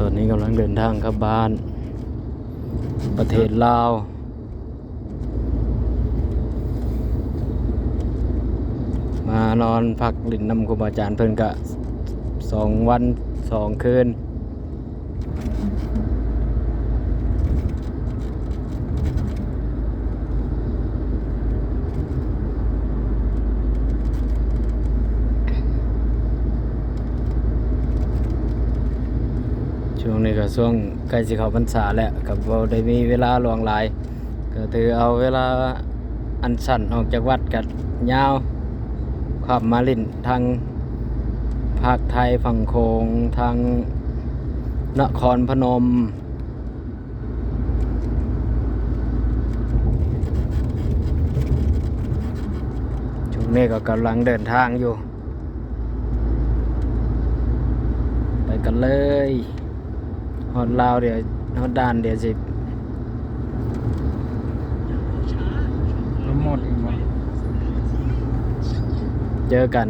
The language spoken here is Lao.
ຕອນນີ້ກຳລັງເດີນທາງກັບບ້ານ ປະເທດລາວ ມານອນພັກຫຼິ້ນນຳຄູບາອາຈານເພິ່ນກະສອງວັນສອງຄືນ. ຊ່ວງນີ້ກໍຊ່ວງໃກ້ຊິເຂົ້າພັນສາແລ້ວ ກໍບໍ່ໄດ້ມີເວລາຫຼວງຫຼາຍ ກໍຖືເອົາເວລາອັນສັ້ນອອກຈາກວັດກໍຍາວ ຂ້າມມາຫຼິ້ນທາງພາກໄທຝັ່ງໂຂງ ທາງນະຄອນພະນົມ. ຊ່ວງນີ້ກໍກຳລັງເດີນທາງຢູ່ ໄປກັນເລີຍ ຮອດລາວ ດຽວຮອດດ່ານ ດຽວຊິ ມັນໝົດອີກບໍ່? ເຈີກັນ.